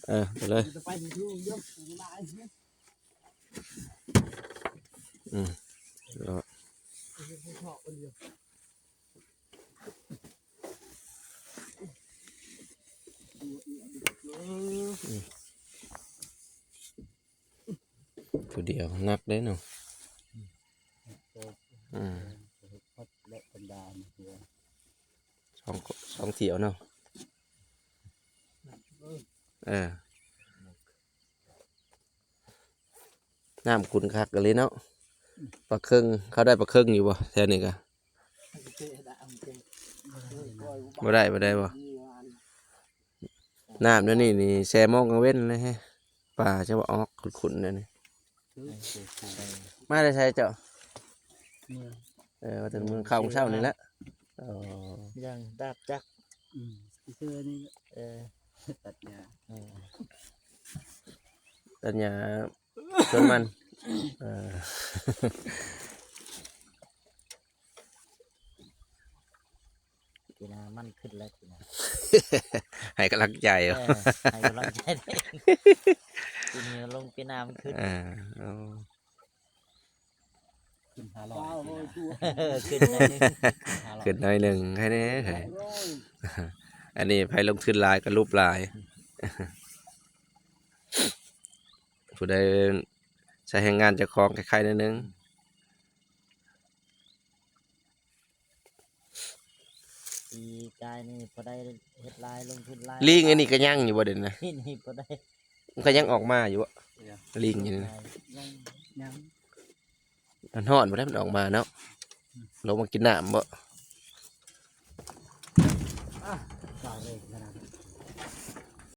ເອີ ໄປເລີຍ ໄປເດີ ອືມ ເນາະ ອືມ ຜູ້ດຽວໜັກເດ້ເນາະ ອືມ ສອງ ສອງຖ້ຽວເນາະ ເອີ. ນ້ຳຂຸ້ນຄັກອີ່ຫຼີເນາະ ປາເຄິງ ເຂົາໄດ້ປາເຄິງຢູ່ບໍ່ແຖວນີ້ກະ ບໍ່ໄດ້ ບໍ່ໄດ້ບໍ່ ນ້ຳດຽວນີ້ນີ້ແຊ່ມອງກາງເວັນເລີຍ ປາຈະວ່າອອກຂຸ້ນໆ ດຽວນີ້ ມາແຕ່ໃສເຈົ້າ? ເມືອງ ເອີ ມາແຕ່ເມືອງ ເຂົ້າເຊົ້ານີ້ແຫຼະ ອໍ ຍ່າງດາບຈັກ ອືມ ຊື່ນີ້ ເອີ ຕັດຫຍ້າ ເອີ ຕັດຫຍ້າສວນມັນ ເອີ ປີໜ້າມັນຂຶ້ນແລ້ວ ປີໜ້າ ໃຫ້ກຳລັງໃຈ ເອີ ໃຫ້ກຳລັງໃຈ ປີນີ້ລົງ ປີໜ້າມັນຂຶ້ນ ເອີ ໂອ້ ຂຶ້ນຫ້າຮ້ອຍ ຂຶ້ນໜ້ອຍໜຶ່ງ ຂຶ້ນໜ້ອຍໜຶ່ງ ໃຫ້ແດ່ ອັນນີ້ໃຜລົງທຶນຫຼາຍກໍຫຼຸບຫຼາຍ ຜູ້ໃດໃຊ້ແຮງງານເຈົ້າຂອງໄຄໆ ໜ້ອຍໜຶ່ງ ປີກາຍນີ້ພໍໄດ້ເຮັດຫຼາຍ ລົງທຶນຫຼາຍ ລີງອັນນີ້ກໍຍັງຢູ່ບໍ່ເດະນະ? ນີ້ພໍໄດ້ ມັນກໍຍັງອອກມາຢູ່ບໍ່? ລີງຢູ່ນີ້ນະ ຍັງ ຍັງ ມັນຮ້ອນບໍ່ໄດ້ ມັນອອກມາເນາະ ອືມ ລົງມາກິນນ້ຳບໍ່? ອາ ສາວເລີຍ